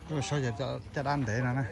Tuaj saib cov caj dab ntev no na.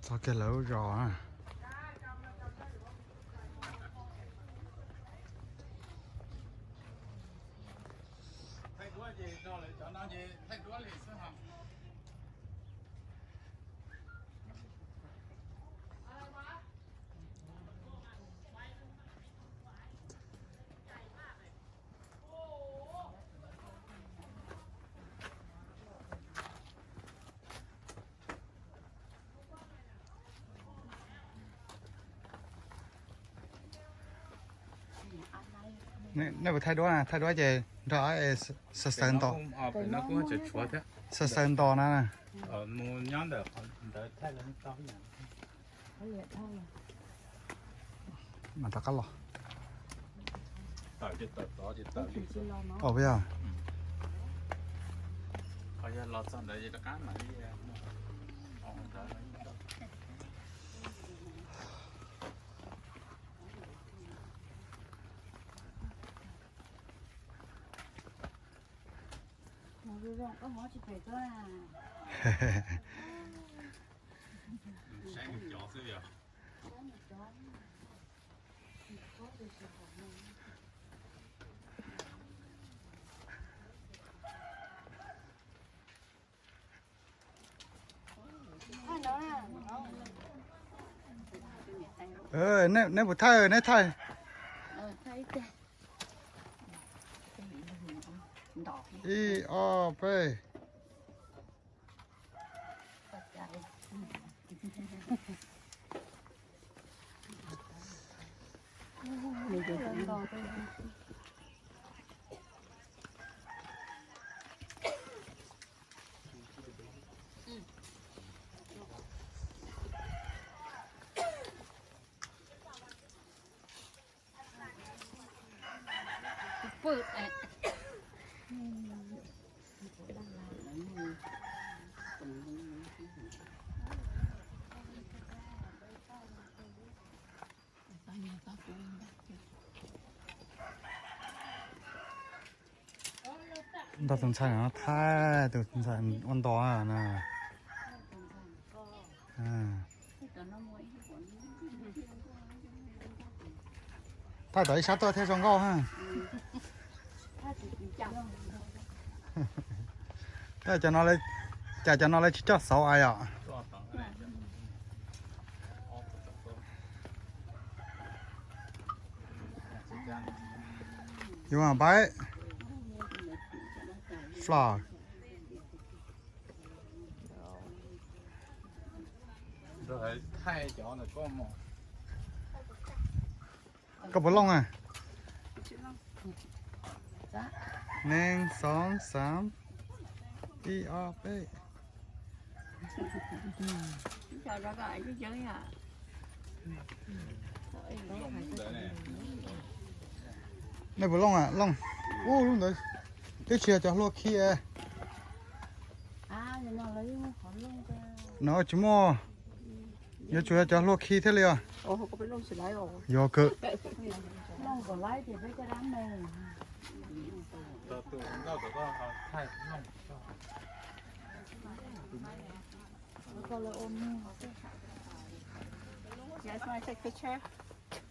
Txog kiag lawv lub zos na. Nej puas thaij duab na? Thaij duab ces nrog sawv sawv nto. Sawv sawv nto na. Mas rov qab los. Tawm ces tawm tod ces tawm li. Tawm yog. Qhov yog los txog ntawd ces rov qab mam li. Saib nws cov xwb yog. Nej puas thaij, nej thaij. Ib, ob, peb. Nrog tus ntxhais no thaij, tus ntxhais ua ntos na. Thaij tom ib sab tuaj thiaj zoo nkauj ha. Cas cov no lawv tsis coj xauv ais os? You wanna buy it? Flower. Koj puas looj a? Neeg xoov xaam, ib ob peb. Nej puas looj a? Looj. Ub, lub ntawd twb tsis yog cov hlua khi. No tsis muaj, yuav tsum yog cov hlua khi thiaj li os. Yog kawg. You guys want to take a picture?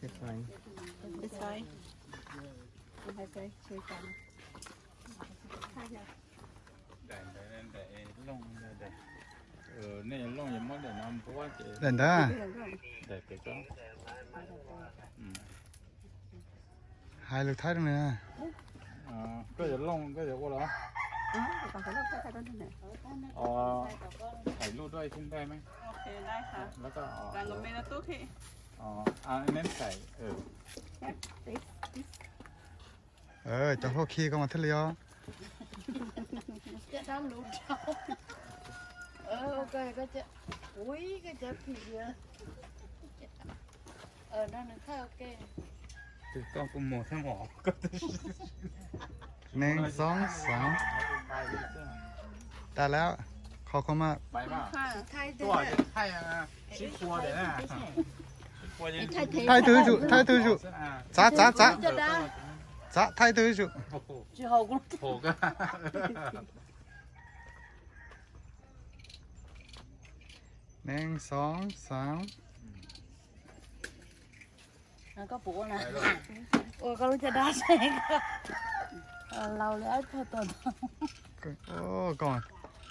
It's fine. It's fine. It's okay. Daim ntawd, daim looj ntawd. Nej looj yuav muab daim no npuab ces. Daim ntawd. Daim pem ko. Hais lus Thaib rau nws. Koj yuav looj koj yuav ua los? Hais lus rau ib thib npaj me. Neb thais. Cov hlua khi koj mas thiaj li os. Ui, koj cov phim. Tus koj kuj mus thiab mos. Nees xoob xaav. Tas lawm, qhov qhov mas. Thaij tug ib tsum, thaij tug ib tsum. Txav, txav, txav. Txav, thaij tug ib tsum. Nees xoob xaav. Ua koj lub caj dab, laus li ab tag tuaj.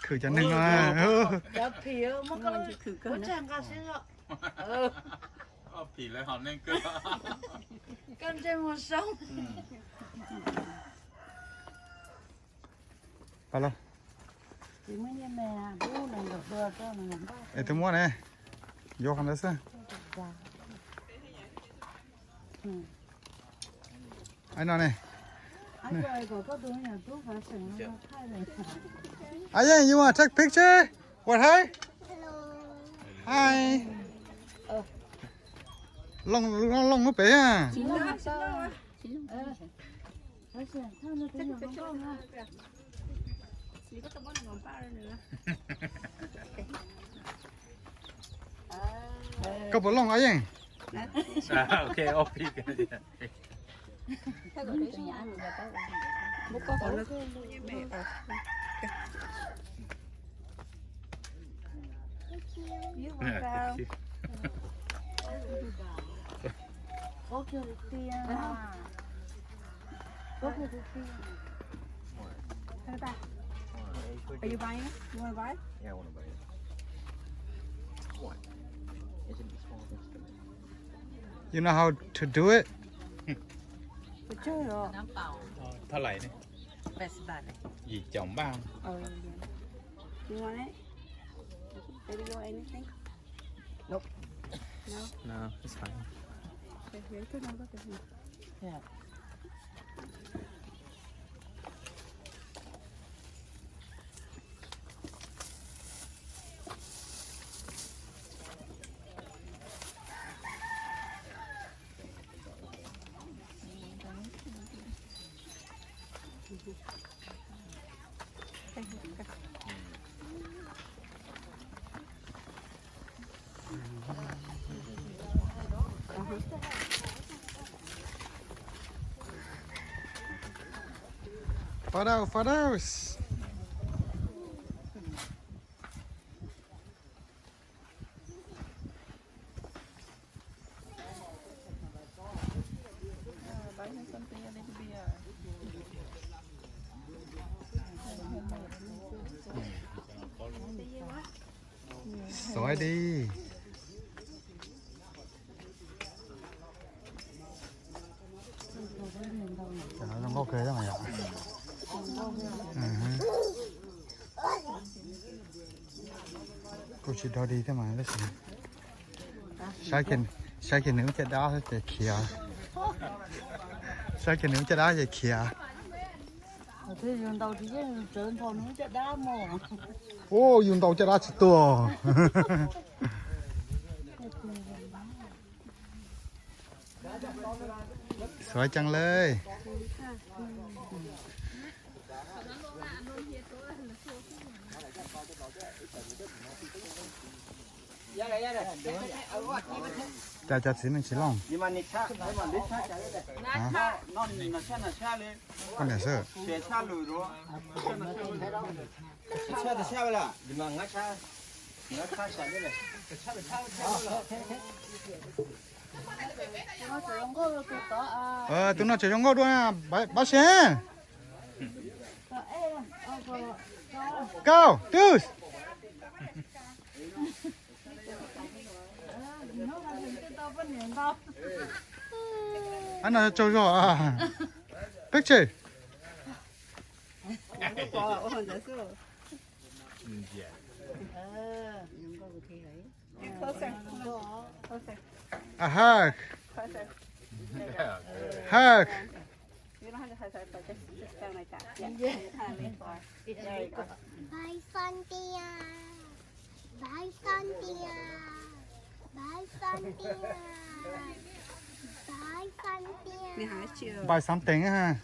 Khwv cov neeg no. Cov phim muab koj lub, muab tsag nqa seb. Koj ntsej muag zoo. Pab lawm. Es twb muab ne, yuav qhov ntawd xwb. Ai no ne. Ai Yeej, you wanna take picture with her? Hi. Looj, looj lub pem. Koj puas looj, Ab Yeej? Are you buying it? You wanna buy it? Yeah, I wanna buy it. What? Is it the small things to me? You know how to do it? เท่าไหร่เนี่ย แปดสิบบาท ยี่สิบเก้าบาท You want it? Baby, you want anything? Nope. No? No, it's fine. Okay, here, put it on, look at me. Yeah. Photo, photos. Sawv di. Zoo nkauj kawg yom. Kuj tsis dog dig thiab mas tab sis saib kiag nws lub caj dab ces khiav. Saib kiag nws lub caj dab ces khiav. Ua yus ntaus caj dab tsis tuag. Xuav ceev lawm. Cas cov txiv neej tsis looj? Koj niam xwb. Tus no tseem zoo nkauj dua, pab siab. Go, tus. Ab no tsaug zog. Picture. A hug. Hug. Bye, Santiago. Buy something ha.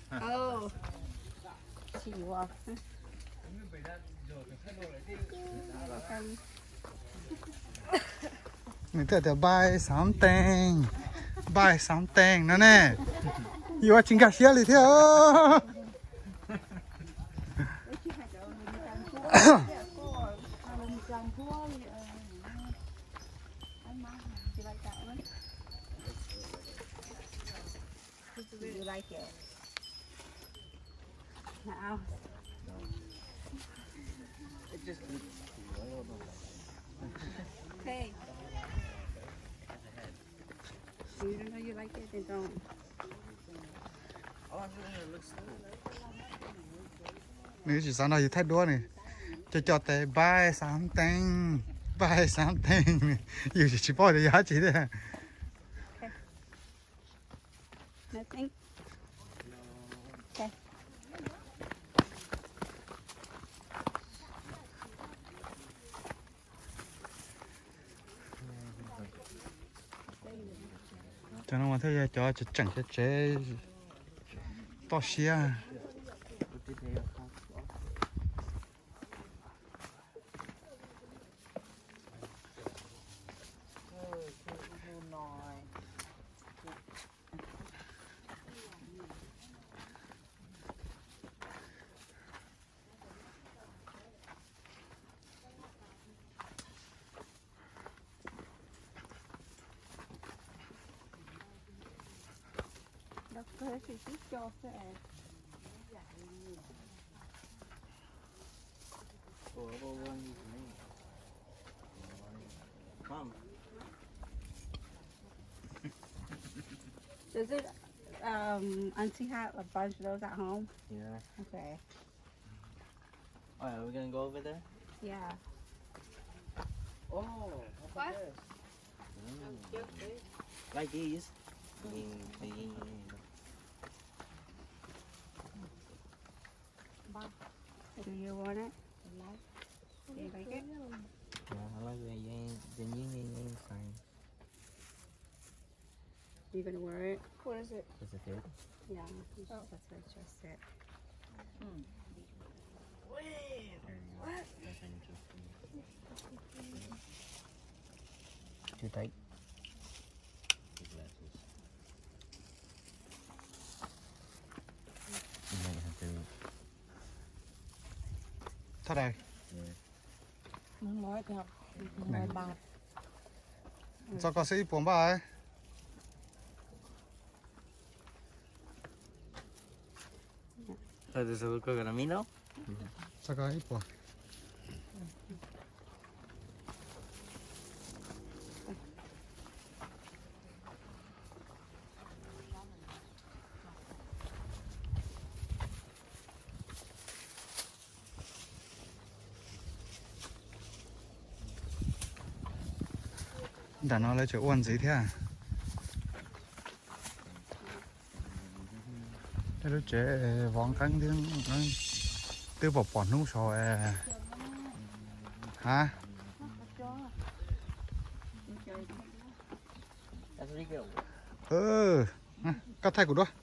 Nws thiaj tias buy something, buy something no ne. Yuav tsis nkag siab li thiab. You like it? No. Hey. You don't know you like it, then don't. Nws tsis xav nrog yus thaij duab ne. Cov cov tes buy something, buy something. Yus tsis tsis paub tias yog dab tsi thiab. Nothing. Okay. Cov no mas thiaj yog cov tseem tseem tsev tsev toj siab. Mom, does it, um, Auntie have a bunch of those at home? Yeah. Okay. Oh, yeah, we're gonna go over there? Yeah. Oh, how about this? Mm. Like these? Mm, mm, mm. Do you want it? Do you like it? Yeah, I like it. Yeah, the new name is fine. You gonna wear it? What is it? Does it fit? Yeah, that's what I just said. Too tight. Thov dai. Txog koj xwb ib puas npaj. Txog koj ib puas. Nram no lawv tseem ua ntxiv thiab. Tej lub tsev vov nqeeb thiab, twb pom pom hnub saud. Ha? Koj thaij kuv duab.